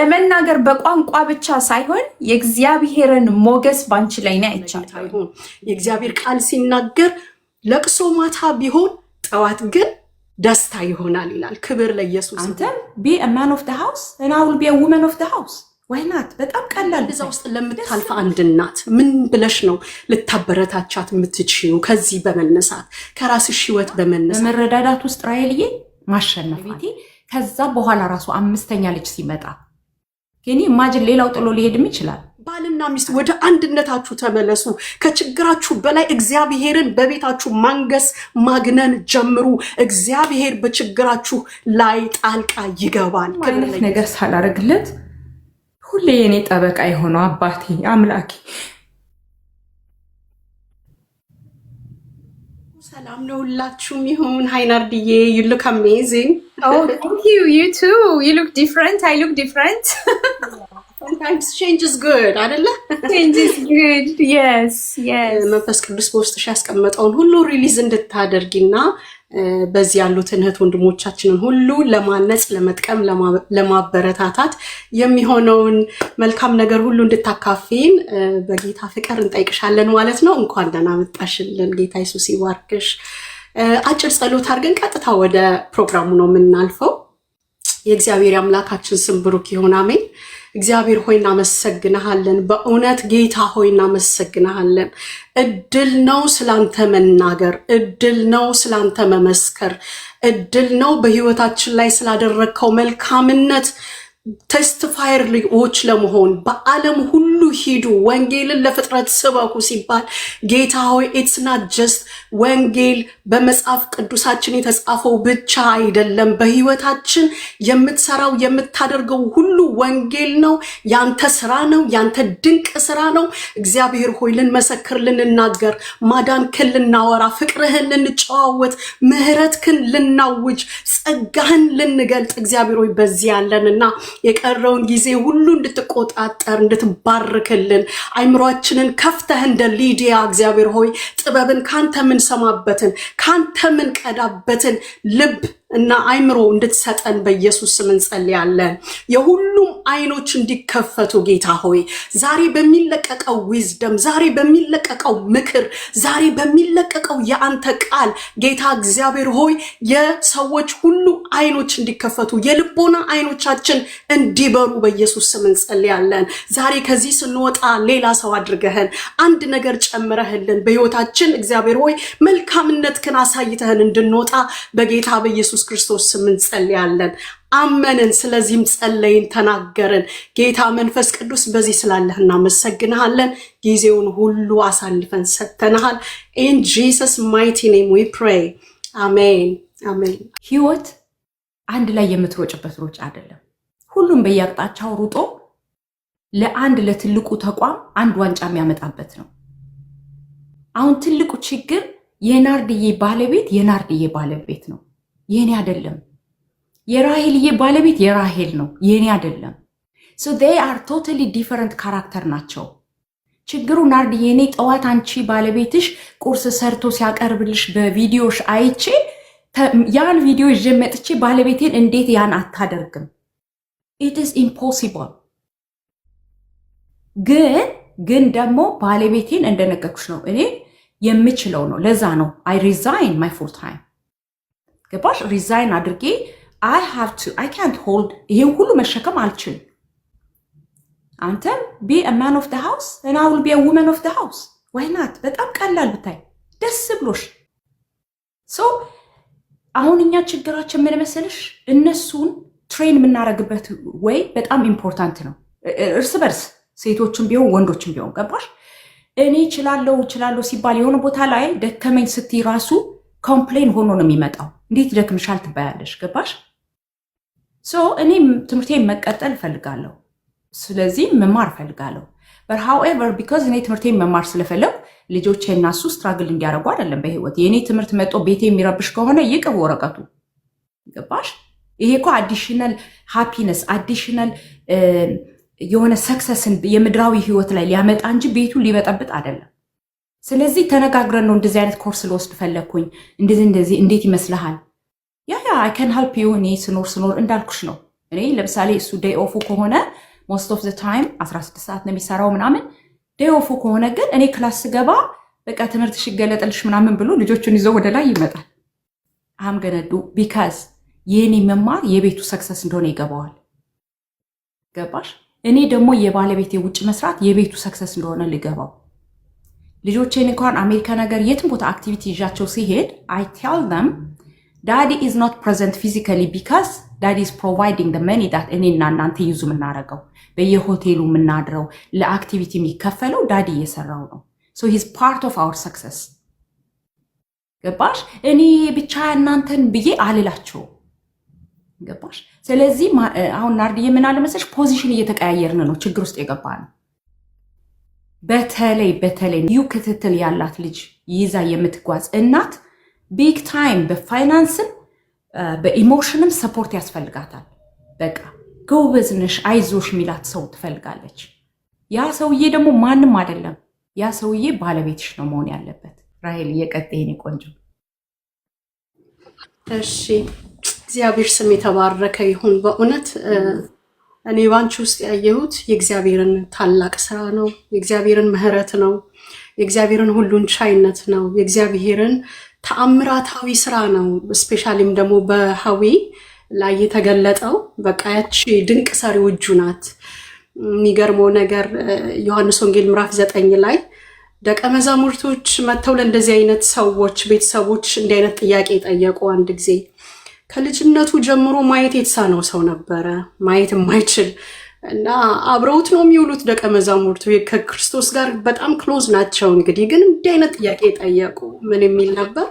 በመናገር በቋንቋ ብቻ ሳይሆን የእግዚአብሔርን ሞገስ ባንቺ ላይ ነው አይቻለሁ። ይሁን። የእግዚአብሔር ቃል ሲናገር ለቅሶ ማታ ቢሆን ጠዋት ግን ደስታ ይሆናል ይላል። ክብር ለኢየሱስ። አንተም be man of the house እና I will be woman of the house, why not? በጣም ቀላል። እዛ ውስጥ ለምታልፍ አንድ እናት ምን ብለሽ ነው ልታበረታቻት የምትችዩ? ከዚህ በመነሳት፣ ከራስሽ ህይወት በመነሳት። በመረዳዳት ውስጥ ራሔልዬ ማሸነፍ ቤቴ። ከዛ በኋላ ራሱ አምስተኛ ልጅ ሲመጣ ግን imagine ሌላው ጥሎ ሊሄድም ይችላል። ባልና ሚስት ወደ አንድነታችሁ ተመለሱ። ከችግራችሁ በላይ እግዚአብሔርን በቤታችሁ ማንገስ ማግነን ጀምሩ። እግዚአብሔር በችግራችሁ ላይ ጣልቃ ይገባል። አይነት ነገር ሳላደርግለት ሁሌ የኔ ጠበቃ የሆነው አባቴ አምላኬ። ሰላም ለሁላችሁም ይሁን። Hi ናርድዬ፣ you look amazing. Oh, thank you. You too. You look different. I look different. Sometimes change is good አይደለ? Change is good. Yes. መንፈስ ቅዱስ በውስጥሽ ያስቀመጠውን ሁሉ release እንድታደርጊና በዚህ ያሉትን እህት ወንድሞቻችንን ሁሉ ለማነጽ፣ ለመጥቀም፣ ለማበረታታት የሚሆነውን መልካም ነገር ሁሉ እንድታካፊን በጌታ ፍቅር እንጠይቅሻለን ማለት ነው። እንኳን ደህና መጣሽልን። ጌታ ኢየሱስ ይባርክሽ። አጭር ጸሎት አድርገን ቀጥታ ወደ ፕሮግራሙ ነው የምናልፈው። የእግዚአብሔር አምላካችን ስም ብሩክ ይሁን፣ አሜን። እግዚአብሔር ሆይ እናመሰግንሃለን። በእውነት ጌታ ሆይ እናመሰግንሃለን። እድል ነው ስላንተ መናገር፣ እድል ነው ስላንተ መመስከር፣ እድል ነው በህይወታችን ላይ ስላደረግከው መልካምነት testifier ዎች ለመሆን። በዓለም ሁሉ ሂዱ ወንጌልን ለፍጥረት ስበኩ ሲባል ጌታ ሆይ it's not just ወንጌል በመጽሐፍ ቅዱሳችን የተጻፈው ብቻ አይደለም። በህይወታችን የምትሰራው የምታደርገው ሁሉ ወንጌል ነው። ያንተ ስራ ነው። ያንተ ድንቅ ስራ ነው። እግዚአብሔር ሆይ ልንመሰክር፣ ልንናገር፣ ማዳንክን ልናወራ፣ ፍቅርህን ልንጨዋወት፣ ምህረትክን ልናውጅ፣ ጸጋህን ልንገልጥ እግዚአብሔር ሆይ በዚህ ያለንና የቀረውን ጊዜ ሁሉ እንድትቆጣጠር፣ እንድትባርክልን፣ አይምሯችንን ከፍተህ እንደ ሊዲያ እግዚአብሔር ሆይ ጥበብን ካንተ የምንሰማበትን፣ ካንተ የምንቀዳበትን ልብ እና አይምሮ እንድትሰጠን በኢየሱስ ስም እንጸልያለን። የሁሉም አይኖች እንዲከፈቱ ጌታ ሆይ ዛሬ በሚለቀቀው wisdom፣ ዛሬ በሚለቀቀው ምክር፣ ዛሬ በሚለቀቀው የአንተ ቃል ጌታ እግዚአብሔር ሆይ የሰዎች ሁሉ አይኖች እንዲከፈቱ፣ የልቦና አይኖቻችን እንዲበሩ በኢየሱስ ስም እንጸልያለን። ዛሬ ከዚህ ስንወጣ ሌላ ሰው አድርገህን፣ አንድ ነገር ጨምረህልን፣ በህይወታችን እግዚአብሔር ሆይ መልካምነትህን አሳይተህን እንድንወጣ በጌታ በኢየሱስ ክርስቶስ ስም እንጸልያለን። አመንን፣ ስለዚህም ጸለይን፣ ተናገርን። ጌታ መንፈስ ቅዱስ በዚህ ስላለህ እናመሰግንሃለን። ጊዜውን ሁሉ አሳልፈን ሰጥተንሃል። In Jesus' mighty name we pray። አሜን፣ አሜን። ህይወት አንድ ላይ የምትሮጭበት ሩጫ አይደለም። ሁሉም በየአቅጣጫው ሩጦ ለአንድ ለትልቁ ተቋም አንድ ዋንጫ የሚያመጣበት ነው። አሁን ትልቁ ችግር የናርድዬ ባለቤት የናርድዬ ባለቤት ነው፣ የኔ አይደለም። የራሄልዬ ባለቤት የራሄል ነው፣ የኔ አይደለም። So they are totally different character ናቸው። ችግሩ ናርድዬ፣ እኔ ጠዋት አንቺ ባለቤትሽ ቁርስ ሰርቶ ሲያቀርብልሽ በቪዲዮሽ አይቼ ያን ቪዲዮ ይዤ መጥቼ ባለቤቴን እንዴት ያን አታደርግም? It is impossible። ግን ደግሞ ባለቤቴን እንደነገርኩሽ ነው፣ እኔ የምችለው ነው። ለዛ ነው I resign my full time፣ ገባሽ? Resign አድርጌ አይ ሃቭ ቱ፣ አይ ካንት ሆልድ፣ ይሄን ሁሉ መሸከም አልችልም። አንተም be man of the house እና I will be woman of the house, why not? በጣም ቀላል ብታይ ደስ ብሎሽ። So አሁን እኛ ችግራችን ምን መሰለሽ፣ እነሱን train የምናደርግበት way በጣም important ነው። እርስ በርስ ሴቶችም ቢሆን ወንዶችም ቢሆን፣ ገባሽ? እኔ እችላለሁ እችላለሁ ሲባል የሆነ ቦታ ላይ ደከመኝ ስትይ ራሱ complain ሆኖ ነው የሚመጣው። እንዴት ደክምሻል ትባያለሽ። ገባሽ? So እኔ ትምህርቴን መቀጠል እፈልጋለሁ። ስለዚህ መማር እፈልጋለሁ። But however because እኔ ትምህርቴን መማር ስለፈለጉ ልጆቼ እና እሱ struggle እንዲያደርጉ አይደለም በህይወት። የእኔ ትምህርት መጦ ቤቴ የሚረብሽ ከሆነ ይቅር ወረቀቱ። ገባሽ? ይሄ እኮ additional happiness፣ additional የሆነ success ን የምድራዊ ህይወት ላይ ሊያመጣ እንጂ ቤቱን ሊበጠብጥ አይደለም። ስለዚህ ተነጋግረን ነው እንደዚህ አይነት ኮርስ ልወስድ ፈለግኩኝ፣ እንደዚህ እንደዚህ እንዴት ይመስልሃል? Yeah, I can help you። እኔ ስኖር ስኖር እንዳልኩሽ ነው። እኔ ለምሳሌ እሱ day off ኡ ከሆነ most of the time 16 ሰዓት ነው የሚሰራው ምናምን። Day off ኡ ከሆነ ግን እኔ class ስገባ በቃ ትምህርትሽ ይገለጥልሽ ምናምን ብሎ ልጆቹን ይዞ ወደ ላይ ይመጣል። I'm gonna do because የእኔ መማር የቤቱ success እንደሆነ ይገባዋል። ገባሽ? እኔ ደግሞ የባለቤቴ ውጭ መስራት የቤቱ success እንደሆነ ልገባው። ልጆቼን እንኳን አሜሪካ ነገር የትም ቦታ activity ይዣቸው ሲሄድ I tell them, "Daddy is not present physically because daddy is providing money that እኔና እናንተ use የምናደርገው፣ በየሆቴሉ የምናድረው፣ ለ activity የሚከፈለው daddy እየሰራው ነው። So he's part of our success።" ገባሽ? እኔ ብቻ እናንተን ብዬ አልላቸውም። ገባሽ? ስለዚህ አሁን ናርድዬ ምን አለ መሰለሽ፣ position እየተቀያየርን ነው ችግር ውስጥ የገባ ነው። በተለይ በተለይ ልዩ ክትትል ያላት ልጅ ይዛ የምትጓዝ እናት big time በፋይናንስም በ emotion ም support ያስፈልጋታል። በቃ ጎበዝ ነሽ፣ አይዞሽ የሚላት ሰው ትፈልጋለች። ያ ሰውዬ ደግሞ ማንም አይደለም። ያ ሰውዬ ባለቤትሽ ነው መሆን ያለበት። ራሄል እየቀጤ የኔ ቆንጆ። እሺ፣ እግዚአብሔር ስም የተባረከ ይሁን። በእውነት እኔ ባንቺ ውስጥ ያየሁት የእግዚአብሔርን ታላቅ ስራ ነው። የእግዚአብሔርን ምሕረት ነው። የእግዚአብሔርን ሁሉን ቻይነት ነው። የእግዚአብሔርን ተአምራታዊ ስራ ነው። Especially ም ደግሞ በሀዊ ላይ የተገለጠው በቃ ያቺ ድንቅ ሰሪው እጁ ናት። የሚገርመው ነገር ዮሐንስ ወንጌል ምዕራፍ 9 ላይ ደቀ መዛሙርቶች መጥተው ለእንደዚህ አይነት ሰዎች ቤተሰቦች እንዲህ አይነት ጥያቄ ጠየቁ። አንድ ጊዜ ከልጅነቱ ጀምሮ ማየት የተሳነው ሰው ነበረ፣ ማየት የማይችል። እና አብረውት ነው የሚውሉት ደቀ መዛሙርቱ፣ ከክርስቶስ ጋር በጣም close ናቸው። እንግዲህ ግን እንዲህ አይነት ጥያቄ ጠየቁ። ምን የሚል ነበር?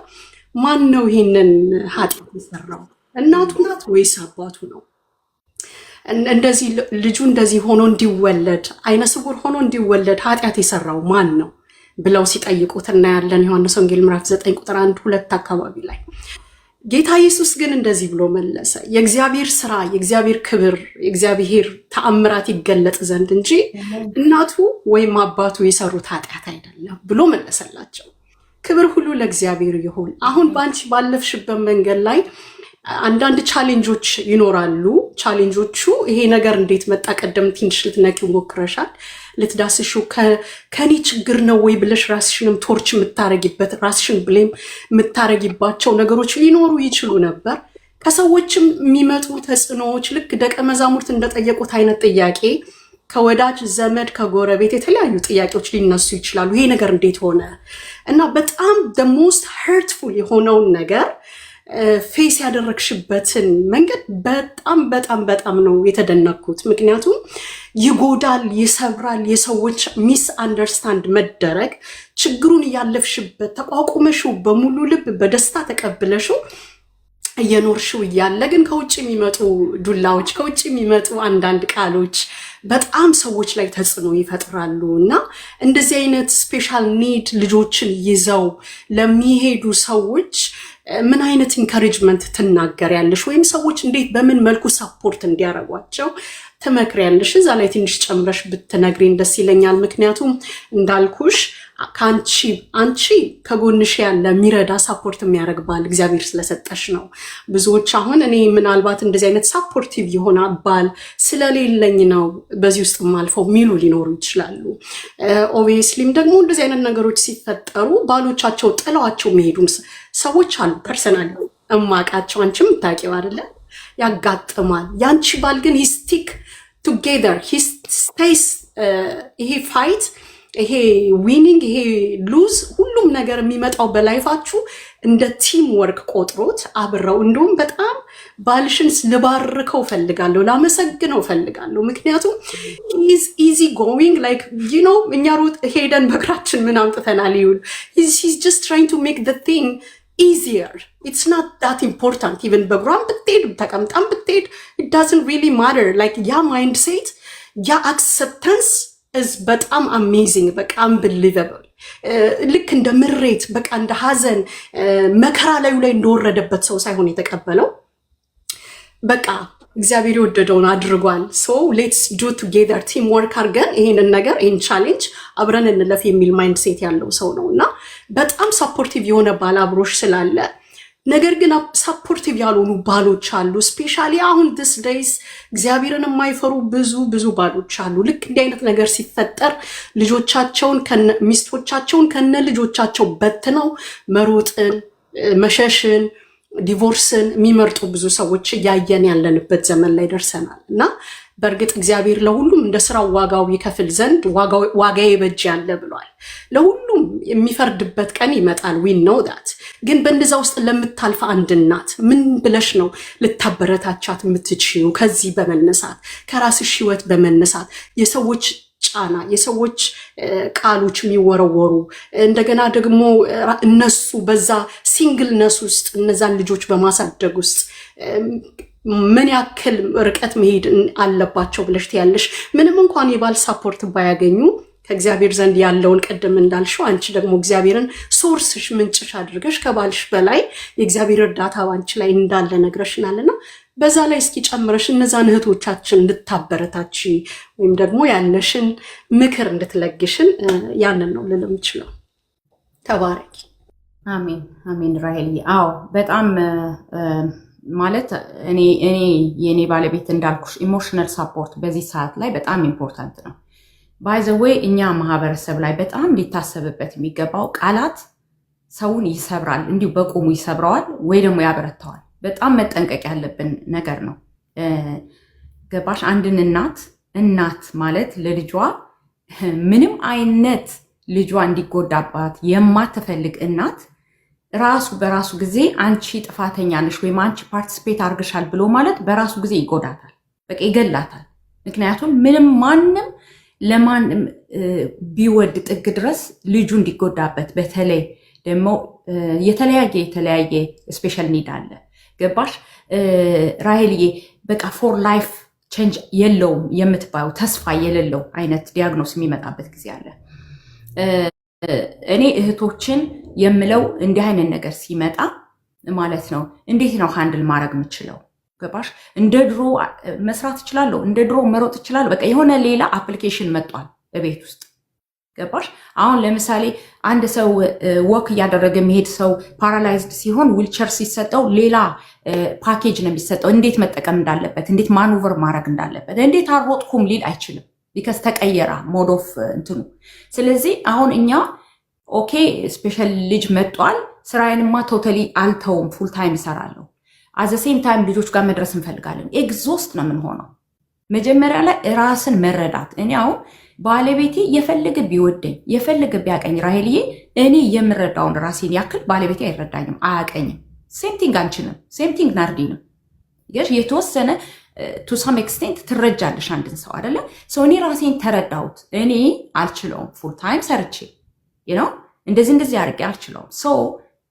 ማን ነው ይህንን ኃጢአት የሰራው? እናቱ ናት ወይስ አባቱ ነው? እንደዚህ ልጁ እንደዚህ ሆኖ እንዲወለድ፣ አይነ ስውር ሆኖ እንዲወለድ ኃጢአት የሰራው ማን ነው ብለው ሲጠይቁት እናያለን። ዮሐንስ ወንጌል ምዕራፍ 9 ቁጥር 1 2 አካባቢ ላይ። ጌታ ኢየሱስ ግን እንደዚህ ብሎ መለሰ። የእግዚአብሔር ስራ፣ የእግዚአብሔር ክብር፣ የእግዚአብሔር ተአምራት ይገለጥ ዘንድ እንጂ እናቱ ወይም አባቱ የሰሩት ኃጢአት አይደለም ብሎ መለሰላቸው። ክብር ሁሉ ለእግዚአብሔር ይሁን። አሁን በአንቺ ባለፍሽበት መንገድ ላይ አንዳንድ challenge ኦች ይኖራሉ። Challenge ኦቹ ይሄ ነገር እንዴት መጣ? ቀደም ትንሽ ልትነኪው ሞክረሻል። ልትዳስሽው ከኔ ችግር ነው ወይ ብለሽ ራስሽንም torture የምታረጊበት፣ ራስሽን blame የምታረጊባቸው ነገሮች ሊኖሩ ይችሉ ነበር። ከሰዎችም የሚመጡ ተጽዕኖዎች ልክ ደቀ መዛሙርት እንደጠየቁት አይነት ጥያቄ ከወዳጅ ዘመድ፣ ከጎረቤት የተለያዩ ጥያቄዎች ሊነሱ ይችላሉ። ይሄ ነገር እንዴት ሆነ? እና በጣም the most hurtful የሆነውን ነገር face ያደረግሽበትን መንገድ በጣም በጣም በጣም ነው የተደነቅኩት። ምክንያቱም ይጎዳል፣ ይሰብራል። የሰዎች misunderstand መደረግ፣ ችግሩን እያለፍሽበት ተቋቁመሽው በሙሉ ልብ በደስታ ተቀብለሽው እየኖርሽው እያለ ግን ከውጭ የሚመጡ ዱላዎች፣ ከውጭ የሚመጡ አንዳንድ ቃሎች በጣም ሰዎች ላይ ተጽዕኖ ይፈጥራሉ። እና እንደዚህ አይነት special need ልጆችን ይዘው ለሚሄዱ ሰዎች ምን አይነት encouragement ትናገሪያለሽ? ወይም ሰዎች እንዴት በምን መልኩ support እንዲያደርጓቸው ትመክሪያለሽ? እዛ ላይ ትንሽ ጨምረሽ ብትነግሪን ደስ ይለኛል። ምክንያቱም እንዳልኩሽ ከአንቺ አንቺ ከጎንሽ ያለ የሚረዳ፣ support የሚያደርግ ባል እግዚአብሔር ስለሰጠሽ ነው። ብዙዎች አሁን እኔ ምናልባት እንደዚህ አይነት supportive የሆነ ባል ስለሌለኝ ነው በዚህ ውስጥ የማልፈው የሚሉ ሊኖሩ ይችላሉ። Obviously ም ደግሞ እንደዚህ አይነት ነገሮች ሲፈጠሩ ባሎቻቸው ጥለዋቸው የሚሄዱም ሰዎች አሉ። Personally እማቃቸው፣ አንቺም የምታውቂው አይደለ? ያጋጥማል። ያንቺ ባል ግን he stick together, he stays። ይሄ fight፣ ይሄ winning፣ ይሄ lose፣ ሁሉም ነገር የሚመጣው በ life ኣችሁ እንደ team work ቆጥሮት አብረው፣ እንደውም በጣም ባልሽን ልባርከው ፈልጋለሁ፣ ላመሰግነው ፈልጋለሁ። ምክንያቱም he's easy going like እኛ ሮጥ ሄደን በእግራችን ምን አምጥተናል ይሁን፣ he's just trying to make the thing easier. It's not that important. Even በእግሯም ብትሄድ ተቀምጣም ብትሄድ it doesn't really matter. Like ያ mindset፣ ያ acceptance is በጣም amazing፣ በቃ unbelievable። ልክ እንደ ምሬት፣ በቃ እንደ ሀዘን፣ መከራ ላዩ ላይ እንደወረደበት ሰው ሳይሆን የተቀበለው በቃ እግዚአብሔር የወደደውን አድርጓል። So let's do together፣ team work አድርገን ይህንን ነገር፣ ይህን challenge አብረን እንለፍ የሚል mindset ያለው ሰው ነው። እና በጣም supportive የሆነ ባል አብሮሽ ስላለ ነገር ግን supportive ያልሆኑ ባሎች አሉ። Especially አሁን these days እግዚአብሔርን የማይፈሩ ብዙ ብዙ ባሎች አሉ። ልክ እንዲህ አይነት ነገር ሲፈጠር ልጆቻቸውን፣ ሚስቶቻቸውን ከነ ልጆቻቸው በትነው መሮጥን፣ መሸሽን፣ divorce ን የሚመርጡ ብዙ ሰዎች እያየን ያለንበት ዘመን ላይ ደርሰናል። እና በእርግጥ እግዚአብሔር ለሁሉም እንደ ስራው ዋጋው ይከፍል ዘንድ ዋጋዬ በእጄ አለ ብሏል። ለሁሉም የሚፈርድበት ቀን ይመጣል። We know that። ግን በእንደዛ ውስጥ ለምታልፍ አንድ እናት ምን ብለሽ ነው ልታበረታቻት የምትችዪው? ከዚህ በመነሳት፣ ከራስሽ ህይወት በመነሳት፣ የሰዎች ጫና፣ የሰዎች ቃሎች የሚወረወሩ፣ እንደገና ደግሞ እነሱ በዛ singleness ውስጥ እነዛን ልጆች በማሳደግ ውስጥ ምን ያክል ርቀት መሄድ አለባቸው ብለሽ ትያለሽ? ምንም እንኳን የባል support ባያገኙ ከእግዚአብሔር ዘንድ ያለውን፣ ቅድም እንዳልሽው አንቺ ደግሞ እግዚአብሔርን source ሽ፣ ምንጭሽ አድርገሽ ከባልሽ በላይ የእግዚአብሔር እርዳታ ባንቺ ላይ እንዳለ ነግረሽናል። እና በዛ ላይ እስኪ ጨምረሽ እነዛን እህቶቻችን እንድታበረታች ወይም ደግሞ ያለሽን ምክር እንድትለግሽን ያንን ነው ልል የምችለው። ተባረኪ። አሜን አሜን። ራሄል፣ አዎ፣ በጣም ማለት እኔ የእኔ ባለቤት እንዳልኩሽ emotional support በዚህ ሰዓት ላይ በጣም important ነው። By the way፣ እኛ ማህበረሰብ ላይ በጣም ሊታሰብበት የሚገባው ቃላት ሰውን ይሰብራል፣ እንዲሁ በቁሙ ይሰብረዋል ወይ ደግሞ ያበረታዋል። በጣም መጠንቀቅ ያለብን ነገር ነው። ገባሽ? አንድን እናት፣ እናት ማለት ለልጇ ምንም አይነት ልጇ እንዲጎዳባት የማትፈልግ እናት ራሱ በራሱ ጊዜ አንቺ ጥፋተኛ ነሽ ወይም አንቺ participate አድርገሻል ብሎ ማለት በራሱ ጊዜ ይጎዳታል፣ በቃ ይገላታል። ምክንያቱም ምንም ማንም ለማንም ቢወድ ጥግ ድረስ ልጁ እንዲጎዳበት፣ በተለይ ደግሞ የተለያየ special need አለ። ገባሽ ራሄልዬ? በቃ for life change የለውም የምትባየው፣ ተስፋ የሌለው አይነት diagnosis የሚመጣበት ጊዜ አለ። እኔ እህቶችን የምለው እንዲህ አይነት ነገር ሲመጣ ማለት ነው፣ እንዴት ነው handle ማድረግ የምችለው? ገባሽ? እንደ ድሮ መስራት እችላለሁ፣ እንደ ድሮ መሮጥ እችላለሁ። በቃ የሆነ ሌላ application መጥቷል በቤት ውስጥ፣ ገባሽ? አሁን ለምሳሌ አንድ ሰው walk እያደረገ የሚሄድ ሰው paralyzed ሲሆን ዊልቸር ሲሰጠው ሌላ ፓኬጅ ነው የሚሰጠው፣ እንዴት መጠቀም እንዳለበት፣ እንዴት maneuver ማድረግ እንዳለበት። እንዴት አልሮጥኩም ሊል አይችልም። Because ተቀየራ mode of እንትኑ። ስለዚህ አሁን እኛ okay special ልጅ መጧል፣ ስራዬንማ totally አልተውም፣ full time እሰራለሁ። At the same time ልጆች ጋር መድረስ እንፈልጋለን። Exhaust ነው የምንሆነው። መጀመሪያ ላይ ራስን መረዳት። እኔ አሁን ባለቤቴ የፈለገ ቢወደኝ፣ የፈለገ ቢያቀኝ፣ ራሄልዬ፣ እኔ የምረዳውን ራሴን ያክል ባለቤቴ አይረዳኝም፣ አያቀኝም። Same thing አንቺንም፣ same thing ናርዲንም። የተወሰነ to some extent ትረጃለሽ አንድን ሰው አይደለ? So እኔ ራሴን ተረዳሁት። እኔ አልችለውም፣ full time ሰርቼ ነው እንደዚህ እንደዚህ አድርጌ አልችለውም። So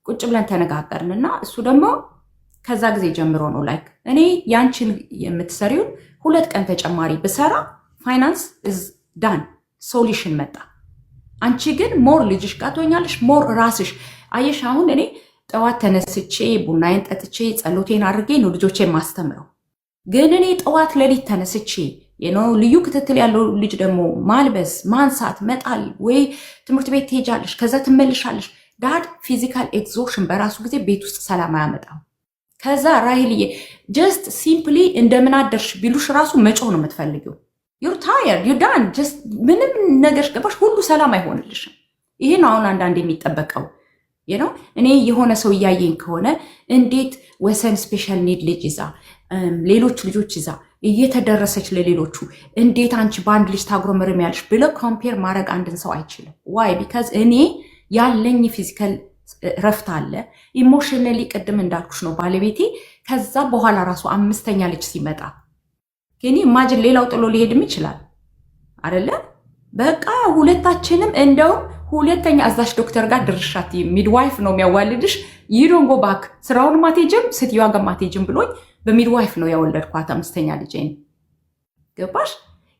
ቁጭ ብለን ተነጋገርን እና እሱ ደግሞ ከዛ ጊዜ ጀምሮ ነው like እኔ ያንቺን የምትሰሪውን 2 ቀን ተጨማሪ ብሰራ finance is done፣ solution መጣ። አንቺ ግን more ልጅሽ ጋር ትሆኛለሽ፣ more ራስሽ አየሽ። አሁን እኔ ጠዋት ተነስቼ ቡናዬን ጠጥቼ ጸሎቴን አድርጌ ነው ልጆቼን ማስተምረው። ግን እኔ ጠዋት ሌሊት ተነስቼ ልዩ ክትትል ያለው ልጅ ደግሞ ማልበስ፣ ማንሳት፣ መጣል፣ ወይ ትምህርት ቤት ትሄጃለሽ፣ ከዛ ትመልሻለሽ። That physical exhaustion በራሱ ጊዜ ቤት ውስጥ ሰላም አያመጣም። ከዛ ራሄልዬ just simply እንደምን አደርሽ ቢሉሽ ራሱ መጮህ ነው የምትፈልጊው። You're tired, you done፣ just ምንም ነገር፣ ገባሽ፣ ሁሉ ሰላም አይሆንልሽም። ይሄ ነው አሁን አንዳንድ የሚጠበቀው ነው። እኔ የሆነ ሰው እያየኝ ከሆነ እንዴት ወሰን special need ልጅ ይዛ፣ ሌሎች ልጆች ይዛ እየተደረሰች ለሌሎቹ፣ እንዴት አንቺ በአንድ ልጅ ታጉረመርሚያለሽ ብለው compare ማድረግ አንድን ሰው አይችልም። Why? Because እኔ ያለኝ physical ረፍት አለ። Emotionally ቅድም እንዳልኩሽ ነው፣ ባለቤቴ ከዛ በኋላ ራሱ አምስተኛ ልጅ ሲመጣ can you imagine፣ ሌላው ጥሎ ሊሄድም ይችላል አይደለ? በቃ ሁለታችንም እንደውም ሁለተኛ እዛች ዶክተር ጋር ድርሻት፣ midwife ነው የሚያዋልድሽ፣ you don't go back፣ ስራውን ማቴጅም ሴትዮዋ ጋር ማቴጅም ብሎኝ በ midwife ነው ያወለድኳት አምስተኛ ልጄን። ገባሽ?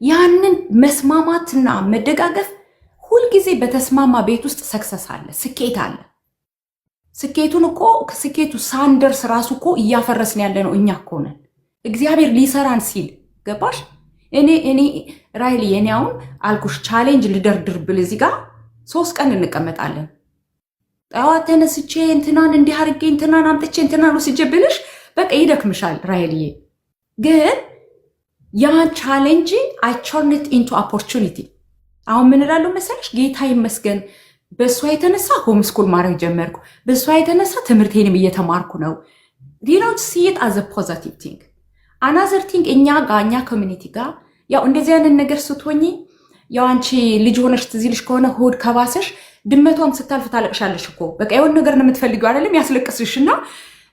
ያንን መስማማትና መደጋገፍ፣ ሁልጊዜ በተስማማ ቤት ውስጥ success አለ፣ ስኬት አለ። ስኬቱን እኮ ከስኬቱ ሳንደርስ ራሱ እኮ እያፈረስን ያለ ነው እኛ እኮ ነን። እግዚአብሔር ሊሰራን ሲል፣ ገባሽ? እኔ ራይል የኔ አሁን አልኩሽ challenge ልደርድር ብል እዚህ ጋር 3 ቀን እንቀመጣለን። ጠዋት ተነስቼ እንትናን እንዲህ አድርጌ፣ እንትናን አምጥቼ፣ እንትናን ወስጄ ብልሽ በቃ ይደክምሻል ራሄልዬ። ግን ያን challenge I turn it into opportunity። አሁን ምን እላለሁ መሰለሽ? ጌታ ይመስገን በእሷ የተነሳ homeschool ማድረግ ጀመርኩ። በእሷ የተነሳ ትምህርቴንም እየተማርኩ ነው። See it as a positive thing። Another thing፣ እኛ ጋ፣ እኛ community ጋር ያው እንደዚህ አይነት ነገር ስትሆኚ፣ ያው አንቺ ልጅ ሆነሽ ትዝ ይልሽ ከሆነ ሆድ ከባሰሽ ድመቷም ስታልፍ ታለቅሻለሽ እኮ። በቃ የሆነ ነገር ነው የምትፈልጊው አይደለም ያስለቅስሽ። እና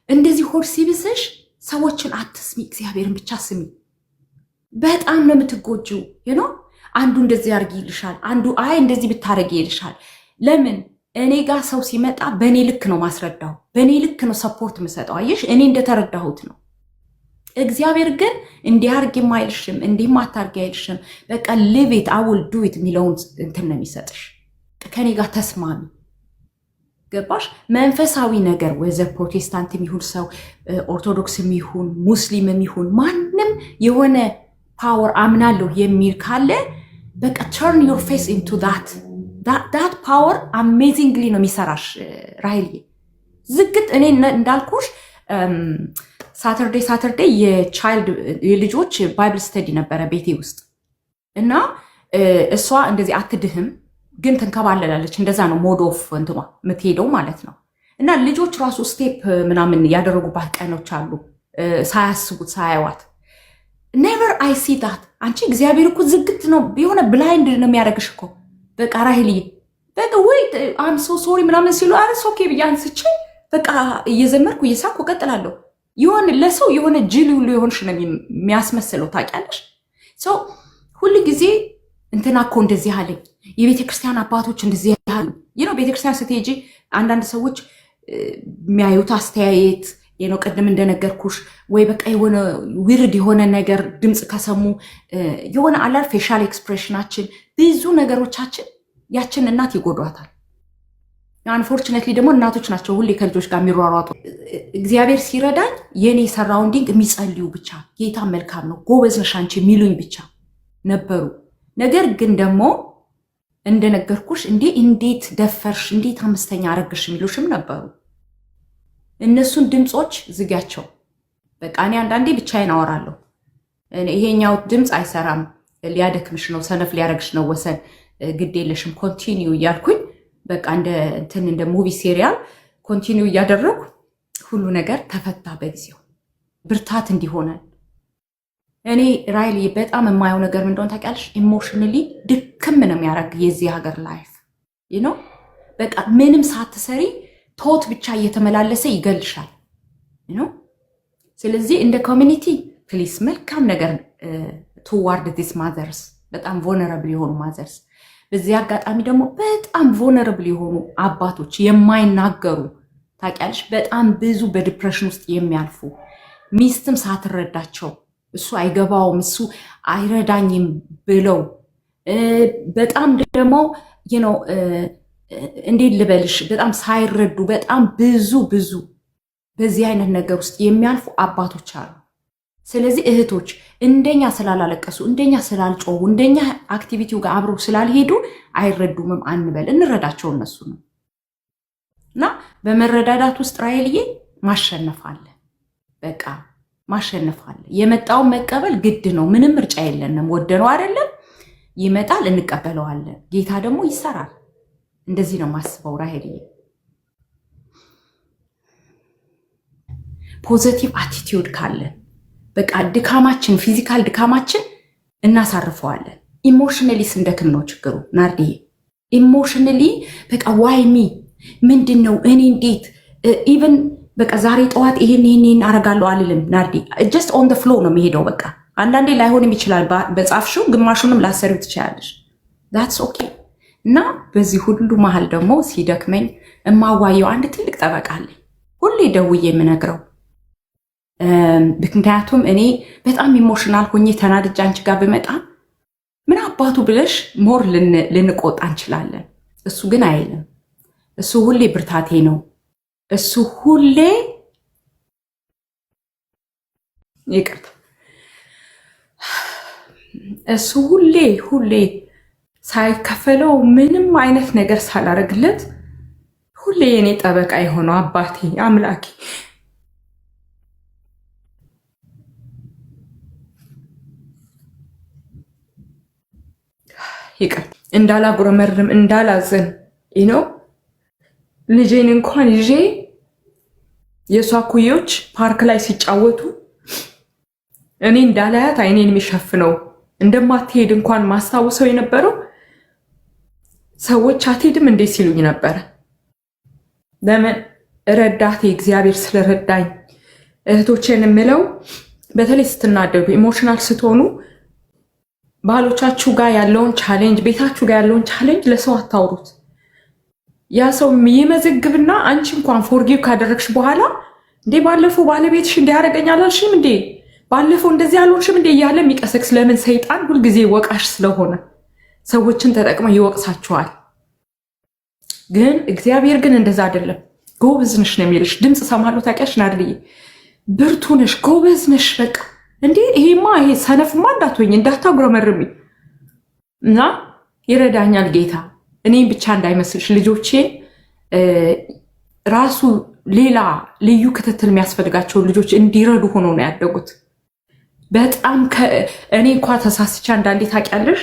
እንደዚህ ሆድ ሲብስሽ ሰዎችን አትስሚ፣ እግዚአብሔርን ብቻ ስሚ። በጣም ነው የምትጎጂው። አንዱ እንደዚህ አድርጊ ይልሻል፣ አንዱ አይ እንደዚህ ብታረጊ ይልሻል። ለምን እኔ ጋር ሰው ሲመጣ በእኔ ልክ ነው ማስረዳው፣ በእኔ ልክ ነው support የምሰጠው። አየሽ፣ እኔ እንደተረዳሁት ነው። እግዚአብሔር ግን እንዲህ አድርጊም አይልሽም፣ እንዲህም አታርጊ አይልሽም። በቃ leave it, I will do it የሚለውን እንትን ነው የሚሰጥሽ። ከኔ ጋር ተስማሚ። ገባሽ? መንፈሳዊ ነገር whether ፕሮቴስታንትም ይሁን ሰው፣ ኦርቶዶክስም ይሁን፣ ሙስሊምም ይሁን፣ ማንም የሆነ power አምናለሁ የሚል ካለ በቃ turn your face into that power። Amazingly ነው የሚሰራሽ ራሄልዬ። ዝግት እኔ እንዳልኩሽ Saturday Saturday የ child፣ የልጆች Bible study ነበረ ቤቴ ውስጥ። እና እሷ እንደዚህ አትድህም ግን ትንከባለላለች። እንደዛ ነው mode of እንትኗ የምትሄደው ማለት ነው። እና ልጆች ራሱ step ምናምን ያደረጉባት ቀኖች አሉ ሳያስቡት፣ ሳያዩዋት። Never I see that። አንቺ እግዚአብሔር እኮ ዝግት ነው፣ የሆነ blind ነው የሚያደርግሽ እኮ። በቃ ራሄልዬ፣ በቃ ወይ I'm so sorry ምናምን ሲሉ አረ okay ብዬ አንስቼ በቃ እየዘመርኩ እየሳኩ እቀጥላለሁ። የሆነ ለሰው የሆነ ጅል ሁሉ የሆንሽ ነው የሚያስመስለው፣ ታውቂያለሽ። So ሁል ጊዜ እንትና እኮ እንደዚህ አለኝ፣ የቤተ ክርስቲያን አባቶች እንደዚህ አሉ። ቤተክርስቲያን ስትሄጂ አንዳንድ ሰዎች የሚያዩት አስተያየት ነው። ቅድም እንደነገርኩሽ ወይ በቃ የሆነ weird የሆነ ነገር ድምፅ ከሰሙ፣ የሆነ አላር facial expression ኣችን፣ ብዙ ነገሮቻችን ያችን እናት ይጎዷታል። Unfortunately ደግሞ እናቶች ናቸው ሁሌ ከልጆች ጋር የሚሯሯጡ። እግዚአብሔር ሲረዳኝ የኔ surrounding የሚጸልዩ ብቻ፣ ጌታ መልካም ነው፣ ጎበዝ ነሽ አንቺ የሚሉኝ ብቻ ነበሩ። ነገር ግን ደግሞ እንደነገርኩሽ እንዴ እንዴት ደፈርሽ፣ እንዴት አምስተኛ አረግሽ የሚሉሽም ነበሩ። እነሱን ድምፆች ዝጊያቸው። በቃ እኔ አንዳንዴ ብቻዬን አወራለሁ። ይሄኛው ድምፅ አይሰራም፣ ሊያደክምሽ ነው፣ ሰነፍ ሊያረግሽ ነው፣ ወሰን ግድ የለሽም፣ continue እያልኩኝ በቃ እንደ እንትን እንደ movie serial continue እያደረጉ ሁሉ ነገር ተፈታ በጊዜው። ብርታት እንዲሆነን እኔ ራይሊ በጣም የማየው ነገር ምን እንደሆነ ታውቂያለሽ? Emotionally ድክም ነው የሚያደርግ የዚህ ሀገር life። በቃ ምንም ሳትሰሪ thought ብቻ እየተመላለሰ ይገልሻል። ስለዚህ እንደ community please መልካም ነገር toward these mothers፣ በጣም vulnerable የሆኑ mothers። በዚህ አጋጣሚ ደግሞ በጣም vulnerable የሆኑ አባቶች፣ የማይናገሩ፣ ታውቂያለሽ፣ በጣም ብዙ በ depression ውስጥ የሚያልፉ፣ ሚስትም ሳትረዳቸው፣ እሱ አይገባውም፣ እሱ አይረዳኝም ብለው፣ በጣም ደግሞ እንዴት ልበልሽ፣ በጣም ሳይረዱ በጣም ብዙ ብዙ በዚህ አይነት ነገር ውስጥ የሚያልፉ አባቶች አሉ። ስለዚህ እህቶች እንደኛ ስላላለቀሱ፣ እንደኛ ስላልጮሁ፣ እንደኛ activity ው ጋር አብረው ስላልሄዱ አይረዱምም አንበል፣ እንረዳቸው እነሱ ነው። እና በመረዳዳት ውስጥ ራሄልዬ ማሸነፍ አለ። በቃ ማሸነፍ አለ። የመጣውን መቀበል ግድ ነው። ምንም ምርጫ የለንም። ወደነው አይደለም፣ ይመጣል፣ እንቀበለዋለን። ጌታ ደግሞ ይሰራል። እንደዚህ ነው የማስበው ራሄልዬ። Positive attitude ካለን በቃ ድካማችን፣ physical ድካማችን እናሳርፈዋለን። Emotionally ስንደክም ነው ችግሩ ናርዲዬ። Emotionally በቃ why me፣ ምንድን ነው፣ እኔ እንዴት፣ even በቃ ዛሬ ጠዋት ይሄን ይሄን ይሄን አረጋለሁ አልልም ናርዲ። Just on flow ነው የሚሄደው። በቃ አንዳንዴ ላይሆንም ይችላል። በጻፍሽው ግማሹንም ላሰሪው ትችላለሽ። That's okay። እና በዚህ ሁሉ መሀል ደግሞ ሲደክመኝ እማዋየው አንድ ትልቅ ጠበቃ አለኝ፣ ሁሌ ደውዬ የምነግረው። ምክንያቱም እኔ በጣም emotional ሆኜ ተናድጄ አንቺ ጋር ብመጣ ምን አባቱ ብለሽ more ልንቆጣ እንችላለን። እሱ ግን አይልም። እሱ ሁሌ ብርታቴ ነው። እሱ ሁሌ፣ ይቅርታ፣ እሱ ሁሌ ሁሌ ሳይከፈለው፣ ምንም አይነት ነገር ሳላረግለት፣ ሁሌ የኔ ጠበቃ የሆነው አባቴ አምላኬ ይቅር እንዳላጉረመርም እንዳላዝን ነው። ልጄን እንኳን ይዤ የእሷ ኩዮች ፓርክ ላይ ሲጫወቱ እኔ እንዳላያት አይኔን የሚሸፍነው እንደማትሄድ እንኳን ማስታውሰው የነበረው ሰዎች አትሄድም እንዴ ሲሉኝ ነበረ። ለምን ረዳቴ እግዚአብሔር ስለረዳኝ። እህቶቼን የምለው በተለይ ስትናደዱ emotional ስትሆኑ ባሎቻችሁ ጋር ያለውን challenge፣ ቤታችሁ ጋር ያለውን challenge ለሰው አታውሩት። ያ ሰው ይመዘግብና አንቺ እንኳን forgive ካደረግሽ በኋላ እንዴ ባለፈው ባለቤትሽ እንዲያደርገኝ አላልሽም እንዴ ባለፈው እንደዚህ አልሆንሽም እንዴ እያለ የሚቀሰቅስ ለምን? ሰይጣን ሁልጊዜ ወቃሽ ስለሆነ ሰዎችን ተጠቅመው ይወቅሳችኋል። ግን እግዚአብሔር ግን እንደዛ አይደለም። ጎበዝ ነሽ ነው የሚልሽ። ድምፅ ሰማለሁ ታውቂያለሽ፣ ናድልዬ ብርቱ ነሽ፣ ጎበዝ ነሽ። በቃ እንዴ ይሄማ ይሄ ሰነፍማ እንዳትሆኝ እንዳታጉረመርሚ እና ይረዳኛል ጌታ። እኔም ብቻ እንዳይመስልሽ ልጆቼ ራሱ ሌላ ልዩ ክትትል የሚያስፈልጋቸው ልጆች እንዲረዱ ሆኖ ነው ያደጉት። በጣም እኔ እንኳ ተሳስቼ አንዳንዴ ታውቂያለሽ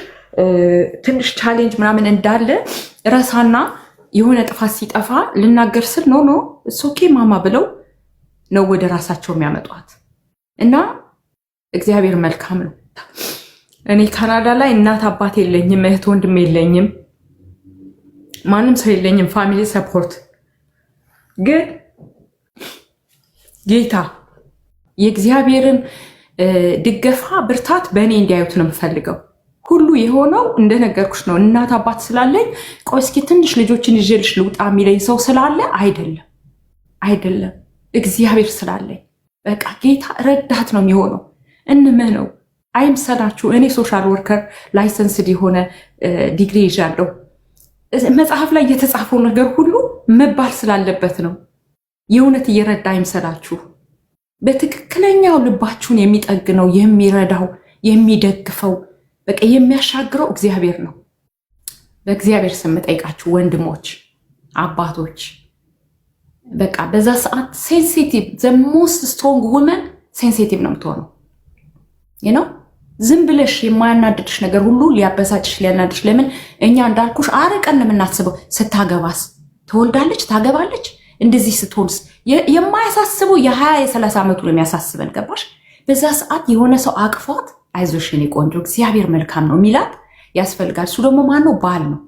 ትንሽ challenge ምናምን እንዳለ ረሳና የሆነ ጥፋት ሲጠፋ ልናገር ስል no no okay mama ብለው ነው ወደ ራሳቸው የሚያመጧት። እና እግዚአብሔር መልካም ነው። እኔ ካናዳ ላይ እናት አባት የለኝም፣ እህት ወንድም የለኝም፣ ማንም ሰው የለኝም፣ family support ግን ጌታ የእግዚአብሔርን ድገፋ ብርታት በእኔ እንዲያዩት ነው የምፈልገው። ሁሉ የሆነው እንደነገርኩሽ ነው። እናት አባት ስላለኝ ቆይ እስኪ ትንሽ ልጆችን ይዤልሽ ልውጣ የሚለኝ ሰው ስላለ አይደለም፣ አይደለም፣ እግዚአብሔር ስላለኝ በቃ ጌታ ረዳት ነው የሚሆነው። እንመነው፣ አይምሰላችሁ። እኔ social worker licensed የሆነ ዲግሪ ይዣለሁ። መጽሐፍ ላይ የተጻፈው ነገር ሁሉ መባል ስላለበት ነው። የእውነት እየረዳ አይምሰላችሁ። በትክክለኛው ልባችሁን የሚጠግነው የሚረዳው የሚደግፈው በቃ የሚያሻግረው እግዚአብሔር ነው። በእግዚአብሔር ስም ጠይቃችሁ ወንድሞች፣ አባቶች በቃ በዛ ሰዓት sensitive the most strong woman sensitive ነው የምትሆነው ነው። ዝም ብለሽ የማያናድድሽ ነገር ሁሉ ሊያበሳጭሽ ሊያናድድሽ። ለምን እኛ እንዳልኩሽ አርቀን ነው የምናስበው። ስታገባስ ትወልዳለች፣ ታገባለች፣ እንደዚህ ስትሆንስ የማያሳስበው የ20 የ30 ዓመቱ ነው የሚያሳስበን። ገባሽ? በዛ ሰዓት የሆነ ሰው አቅፏት አይዞሽ የኔ ቆንጆ እግዚአብሔር መልካም ነው የሚላት ያስፈልጋል። እሱ ደግሞ ማን ነው? ባል ነው።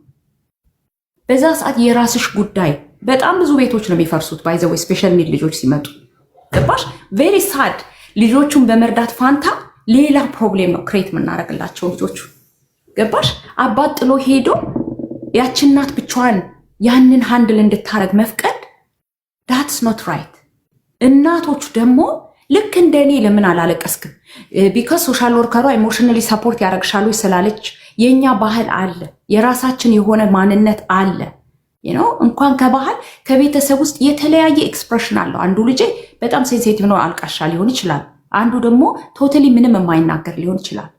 በዛ ሰዓት የራስሽ ጉዳይ። በጣም ብዙ ቤቶች ነው የሚፈርሱት by the way special need ልጆች ሲመጡ ገባሽ? very sad። ልጆቹን በመርዳት ፋንታ ሌላ problem ነው create የምናደርግላቸው ልጆቹ። ገባሽ? አባት ጥሎ ሄዶ ያች እናት ብቻዋን ያንን handle እንድታረግ መፍቀድ that's not right። እናቶች ደግሞ ልክ እንደ እኔ ለምን አላለቀስክም? because social worker ሯ emotionally support ያደረግሻሉ ስላለች የእኛ ባህል አለ፣ የራሳችን የሆነ ማንነት አለ። እንኳን ከባህል ከቤተሰብ ውስጥ የተለያየ expression አለው። አንዱ ልጄ በጣም sensitive ነው፣ አልቃሻ ሊሆን ይችላል። አንዱ ደግሞ totally ምንም የማይናገር ሊሆን ይችላል።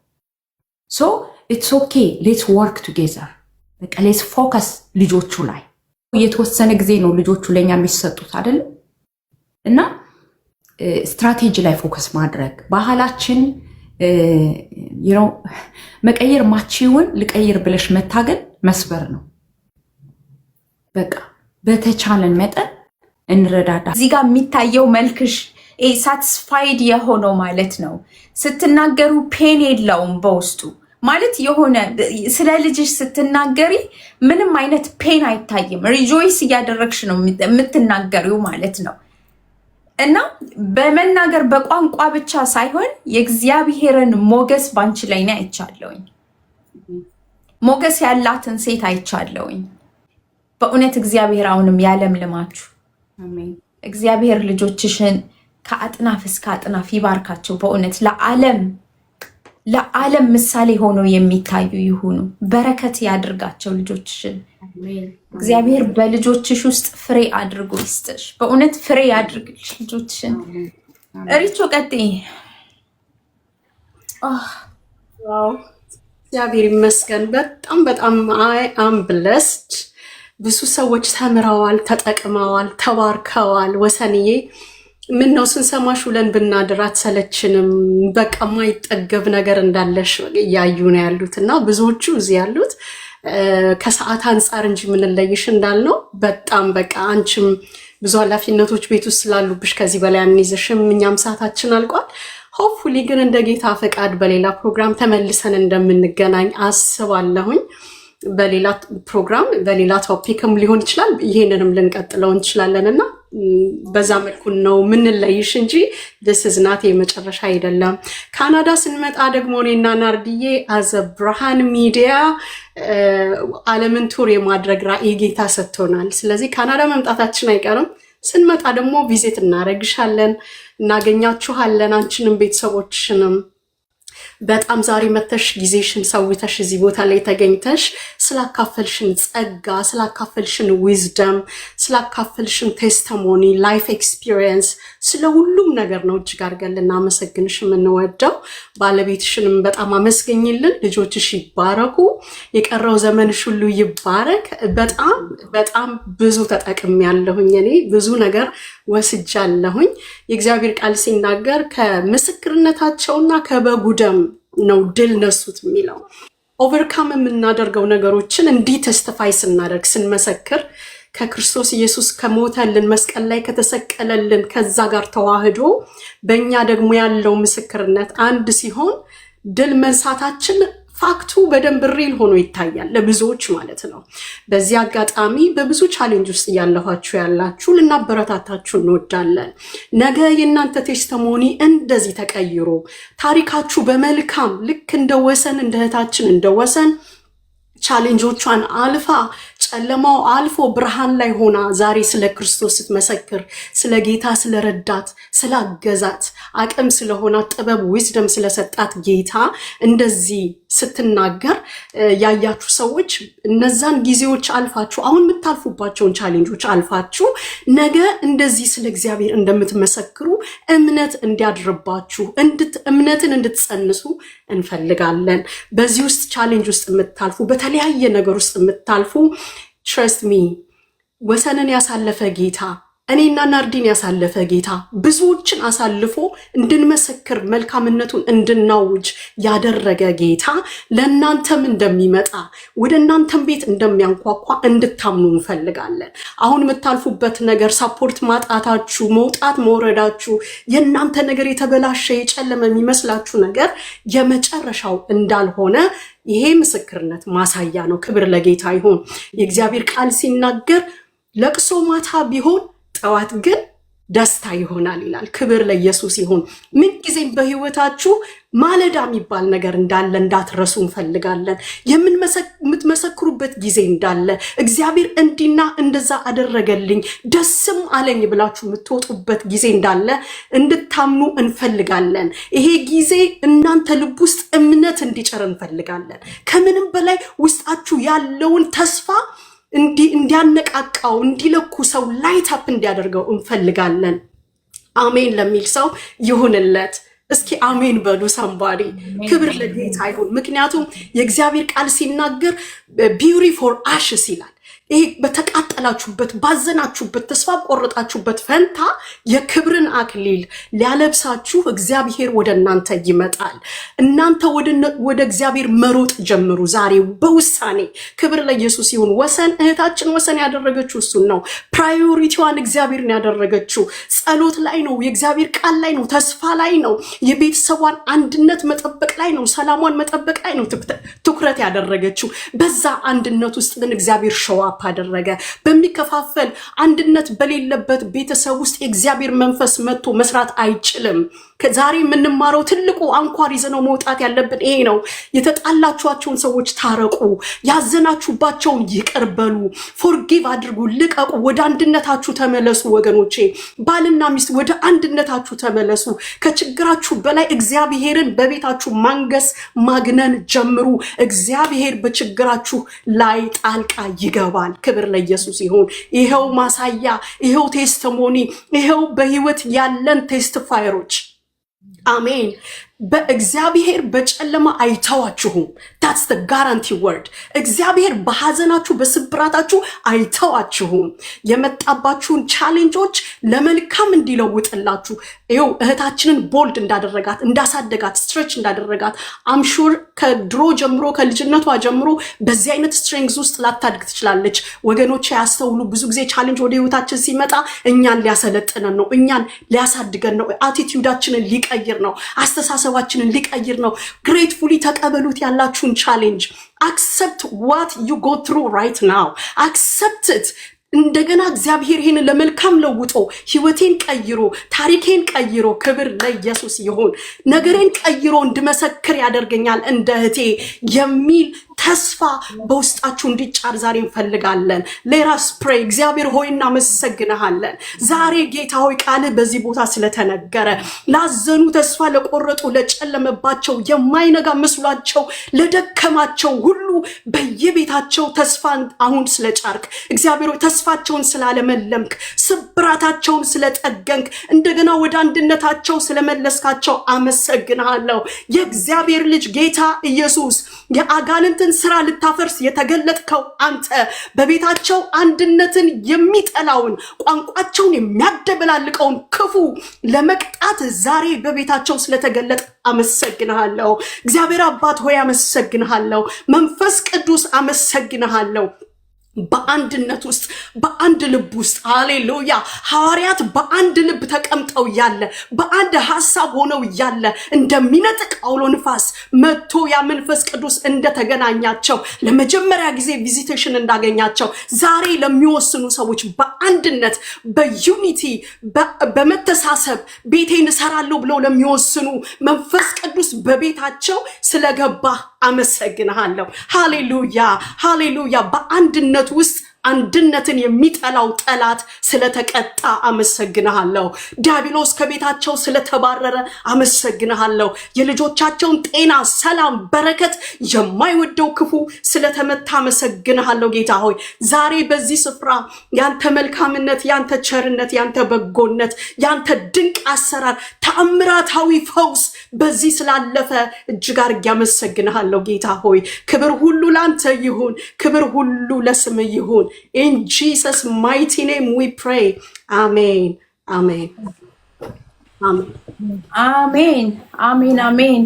so it's okay let's work together፣ በቃ let's focus ልጆቹ ላይ። የተወሰነ ጊዜ ነው ልጆቹ ለእኛ የሚሰጡት አይደለም እና ስትራቴጂ ላይ focus ማድረግ ባህላችን መቀየር ማችውን ልቀይር ብለሽ መታገል መስበር ነው። በቃ በተቻለን መጠን እንረዳዳ። እዚህ ጋር የሚታየው መልክሽ satisfied የሆነው ማለት ነው። ስትናገሩ pain የለውም በውስጡ ማለት የሆነ ስለ ልጅሽ ስትናገሪ ምንም አይነት pain አይታይም። rejoice እያደረግሽ ነው የምትናገሪው ማለት ነው። እና በመናገር በቋንቋ ብቻ ሳይሆን የእግዚአብሔርን ሞገስ ባንቺ ላይ እኔ አይቻለሁኝ። ሞገስ ያላትን ሴት አይቻለሁኝ። በእውነት እግዚአብሔር አሁንም ያለምልማችሁ። እግዚአብሔር ልጆችሽን ከአጥናፍ እስከ አጥናፍ ይባርካቸው። በእውነት ለዓለም ለዓለም ምሳሌ ሆነው የሚታዩ ይሁኑ። በረከት ያድርጋቸው ልጆችሽን። እግዚአብሔር በልጆችሽ ውስጥ ፍሬ አድርጎ ይስጥሽ። በእውነት ፍሬ ያድርግልሽ ልጆችሽን። ሪቾ ቀጥይ። እግዚአብሔር ይመስገን። በጣም በጣም I am blessed። ብዙ ሰዎች ተምረዋል፣ ተጠቅመዋል፣ ተባርከዋል። ወሰንዬ፣ ምን ነው ስንሰማሽ ውለን ብናድር አትሰለችንም። በቃ የማይጠገብ ነገር እንዳለሽ እያዩ ነው ያሉት እና ብዙዎቹ እዚህ ያሉት ከሰዓት አንጻር እንጂ የምንለይሽ እንዳልነው በጣም በቃ አንቺም ብዙ ኃላፊነቶች ቤት ውስጥ ስላሉብሽ ከዚህ በላይ አንይዝሽም። እኛም ሰዓታችን አልቋል። Hopefully ግን እንደ ጌታ ፈቃድ በሌላ ፕሮግራም ተመልሰን እንደምንገናኝ አስባለሁኝ። በሌላ ፕሮግራም በሌላ topic ም ሊሆን ይችላል። ይሄንንም ልንቀጥለው እንችላለን እና በዛ መልኩ ነው የምንለይሽ እንጂ this is not የመጨረሻ አይደለም። ካናዳ ስንመጣ ደግሞ እኔና ናርድዬ as a ብርሃን ሚዲያ ዓለምን tour የማድረግ ራዕይ ጌታ ሰጥቶናል። ስለዚህ ካናዳ መምጣታችን አይቀርም። ስንመጣ ደግሞ visit እናደርግሻለን፣ እናገኛችኋለን፣ አንቺንም ቤተሰቦችሽንም። በጣም ዛሬ መተሽ ጊዜሽን ሰውተሽ እዚህ ቦታ ላይ ተገኝተሽ ስላካፈልሽን ጸጋ፣ ስላካፈልሽን wisdom፣ ስላካፈልሽን testimony፣ life experience፣ ስለ ሁሉም ነገር ነው እጅግ አድርገን ልናመሰግንሽ የምንወደው። ባለቤትሽንም በጣም አመስገኝልን። ልጆችሽ ይባረኩ። የቀረው ዘመንሽ ሁሉ ይባረክ። በጣም በጣም ብዙ ተጠቅሜያለሁኝ፣ እኔ ብዙ ነገር ወስጃለሁኝ። የእግዚአብሔር ቃል ሲናገር ከምስክርነታቸውና ከበጉ ደም ነው ድል ነሱት የሚለው። Overcome የምናደርገው ነገሮችን እንዲህ testify ስናደርግ፣ ስንመሰክር፣ ከክርስቶስ ኢየሱስ ከሞተልን፣ መስቀል ላይ ከተሰቀለልን ከዛ ጋር ተዋህዶ በእኛ ደግሞ ያለው ምስክርነት አንድ ሲሆን ድል መንሳታችን fact ኡ በደንብ real ሆኖ ይታያል ለብዙዎች ማለት ነው። በዚህ አጋጣሚ በብዙ challenge ውስጥ እያለፋችሁ ያላችሁ ልናበረታታችሁ እንወዳለን። ነገ የእናንተ testimony እንደዚህ ተቀይሮ ታሪካችሁ በመልካም ልክ እንደ ወሰን፣ እንደ እህታችን እንደ ወሰን challenge ኦቿን አልፋ፣ ጨለማው አልፎ ብርሃን ላይ ሆና ዛሬ ስለ ክርስቶስ ስትመሰክር፣ ስለ ጌታ ስለረዳት፣ ስላገዛት፣ አቅም ስለሆናት፣ ጥበብ wisdom ስለሰጣት ጌታ እንደዚህ ስትናገር ያያችሁ ሰዎች እነዛን ጊዜዎች አልፋችሁ፣ አሁን የምታልፉባቸውን challenge ኦች አልፋችሁ ነገ እንደዚህ ስለ እግዚአብሔር እንደምትመሰክሩ እምነት እንዲያድርባችሁ፣ እምነትን እንድትጸንሱ እንፈልጋለን። በዚህ ውስጥ challenge ውስጥ የምታልፉ፣ በተለያየ ነገር ውስጥ የምታልፉ፣ trust me፣ ወሰንን ያሳለፈ ጌታ፣ እኔና ናርዲን ያሳለፈ ጌታ፣ ብዙዎችን አሳልፎ እንድንመሰክር፣ መልካምነቱን እንድናውጅ ያደረገ ጌታ ለእናንተም እንደሚመጣ፣ ወደ እናንተም ቤት እንደሚያንኳኳ እንድታምኑ እንፈልጋለን። አሁን የምታልፉበት ነገር፣ support ማጣታችሁ፣ መውጣት መውረዳችሁ፣ የእናንተ ነገር የተበላሸ የጨለመ የሚመስላችሁ ነገር የመጨረሻው እንዳልሆነ ይሄ ምስክርነት ማሳያ ነው። ክብር ለጌታ ይሁን። የእግዚአብሔር ቃል ሲናገር ለቅሶ ማታ ቢሆን ጠዋት ግን ደስታ ይሆናል ይላል። ክብር ለኢየሱስ ይሁን። ምንጊዜም በህይወታችሁ ማለዳ የሚባል ነገር እንዳለ እንዳትረሱ እንፈልጋለን። የምትመሰክሩበት ጊዜ እንዳለ፣ እግዚአብሔር እንዲና እንደዛ አደረገልኝ ደስም አለኝ ብላችሁ የምትወጡበት ጊዜ እንዳለ እንድታምኑ እንፈልጋለን። ይሄ ጊዜ እናንተ ልብ ውስጥ እምነት እንዲጭር እንፈልጋለን። ከምንም በላይ ውስጣችሁ ያለውን ተስፋ እንዲያነቃቃው፣ እንዲለኩሰው፣ light up እንዲያደርገው እንፈልጋለን። አሜን ለሚል ሰው ይሁንለት። እስኪ አሜን በሉ somebody። ክብር ለጌታ ይሁን። ምክንያቱም የእግዚአብሔር ቃል ሲናገር beauty for ashes ይላል። ይሄ በተቃጠላችሁበት፣ ባዘናችሁበት፣ ተስፋ በቆረጣችሁበት ፈንታ የክብርን አክሊል ሊያለብሳችሁ እግዚአብሔር ወደ እናንተ ይመጣል። እናንተ ወደ እግዚአብሔር መሮጥ ጀምሩ ዛሬ በውሳኔ። ክብር ለኢየሱስ ይሁን። ወሰን፣ እህታችን ወሰን ያደረገችው እሱን ነው። Priority ዋን እግዚአብሔርን ያደረገችው ጸሎት ላይ ነው፣ የእግዚአብሔር ቃል ላይ ነው፣ ተስፋ ላይ ነው፣ የቤተሰቧን አንድነት መጠበቅ ላይ ነው፣ ሰላሟን መጠበቅ ላይ ነው ትኩረት ያደረገችው። በዛ አንድነት ውስጥ ግን እግዚአብሔር show up አደረገ። በሚከፋፈል፣ አንድነት በሌለበት ቤተሰብ ውስጥ የእግዚአብሔር መንፈስ መጥቶ መስራት አይችልም። ከዛሬ የምንማረው ትልቁ አንኳር ይዘነው መውጣት ያለብን ይሄ ነው። የተጣላችኋቸውን ሰዎች ታረቁ፣ ያዘናችሁባቸውን ይቅር በሉ፣ forgive አድርጉ፣ ልቀቁ፣ ወደ አንድነታችሁ ተመለሱ። ወገኖቼ፣ ባልና ሚስት ወደ አንድነታችሁ ተመለሱ። ከችግራችሁ በላይ እግዚአብሔርን በቤታችሁ ማንገስ ማግነን ጀምሩ። እግዚአብሔር በችግራችሁ ላይ ጣልቃ ይገባል። ክብር ለኢየሱስ ይሁን። ይኸው ማሳያ፣ ይኸው testimony፣ ይኸው በህይወት ያለን testifier ኦች። አሜን። በእግዚአብሔር በጨለማ አይተዋችሁም። That's the guarantee word። እግዚአብሔር በሐዘናችሁ በስብራታችሁ አይተዋችሁም። የመጣባችሁን challenge ኦች ለመልካም እንዲለውጥላችሁ፣ ይኸው እህታችንን bold እንዳደረጋት፣ እንዳሳደጋት፣ stretch እንዳደረጋት፣ I'm sure ከድሮ ጀምሮ፣ ከልጅነቷ ጀምሮ በዚህ አይነት strength ውስጥ ላታድግ ትችላለች። ወገኖች ያስተውሉ። ብዙ ጊዜ challenge ወደ ህይወታችን ሲመጣ እኛን ሊያሰለጥነን ነው፣ እኛን ሊያሳድገን ነው፣ attitude ኣችንን ሊቀይር ነው፣ አስተሳሰባችንን ሊቀይር ነው። Gratefully ተቀበሉት ያላችሁን challenge። Accept what you go through right now, accept it። እንደገና እግዚአብሔር ይህንን ለመልካም ለውጦ፣ ህይወቴን ቀይሮ፣ ታሪኬን ቀይሮ፣ ክብር ለኢየሱስ ይሁን፣ ነገሬን ቀይሮ እንድመሰክር ያደርገኛል እንደ እህቴ የሚል ተስፋ በውስጣችሁ እንዲጫር ዛሬ እንፈልጋለን። Let us pray። እግዚአብሔር ሆይ እናመሰግንሃለን። ዛሬ ጌታ ሆይ ቃልህ በዚህ ቦታ ስለተነገረ፣ ላዘኑ፣ ተስፋ ለቆረጡ፣ ለጨለመባቸው፣ የማይነጋ መስሏቸው ለደከማቸው ሁሉ በየቤታቸው ተስፋን አሁን ስለጫርክ፣ እግዚአብሔር ሆይ ተስፋቸውን ስላለመለምክ፣ ስብራታቸውን ስለጠገንክ፣ እንደገና ወደ አንድነታቸው ስለመለስካቸው አመሰግንሃለሁ። የእግዚአብሔር ልጅ ጌታ ኢየሱስ፣ የአጋንንትን ስራ ልታፈርስ የተገለጥከው አንተ፣ በቤታቸው አንድነትን የሚጠላውን፣ ቋንቋቸውን የሚያደበላልቀውን ክፉ ለመቅጣት ዛሬ በቤታቸው ስለተገለጥክ አመሰግንሃለሁ። እግዚአብሔር አባት ሆይ አመሰግንሃለሁ። መንፈስ ቅዱስ አመሰግንሃለሁ። በአንድነት ውስጥ፣ በአንድ ልብ ውስጥ፣ ሃሌሉያ፣ ሐዋርያት በአንድ ልብ ተቀምጠው እያለ፣ በአንድ ሀሳብ ሆነው እያለ፣ እንደሚነጥቅ አውሎ ንፋስ መጥቶ ያ መንፈስ ቅዱስ እንደተገናኛቸው፣ ለመጀመሪያ ጊዜ visitation እንዳገኛቸው፣ ዛሬ ለሚወስኑ ሰዎች፣ በአንድነት፣ በ unity፣ በመተሳሰብ ቤቴን እሰራለሁ ብለው ለሚወስኑ መንፈስ ቅዱስ በቤታቸው ስለገባ አመሰግንሃለሁ። ሃሌሉያ፣ ሃሌሉያ። በአንድነት ውስጥ አንድነትን የሚጠላው ጠላት ስለተቀጣ አመሰግንሃለሁ። ዲያብሎስ ከቤታቸው ስለተባረረ አመሰግንሃለሁ። የልጆቻቸውን ጤና፣ ሰላም፣ በረከት የማይወደው ክፉ ስለተመታ አመሰግንሃለሁ። ጌታ ሆይ ዛሬ በዚህ ስፍራ ያንተ መልካምነት፣ ያንተ ቸርነት፣ ያንተ በጎነት፣ ያንተ ድንቅ አሰራር፣ ተአምራታዊ ፈውስ በዚህ ስላለፈ እጅግ አድርጌ አመሰግንሃለሁ። ጌታ ሆይ ክብር ሁሉ ላንተ ይሁን፣ ክብር ሁሉ ለስምህ ይሁን። In Jesus' mighty name we pray። አሜን፣ አሜን፣ አሜን። አሜን፣ አሜን፣ አሜን።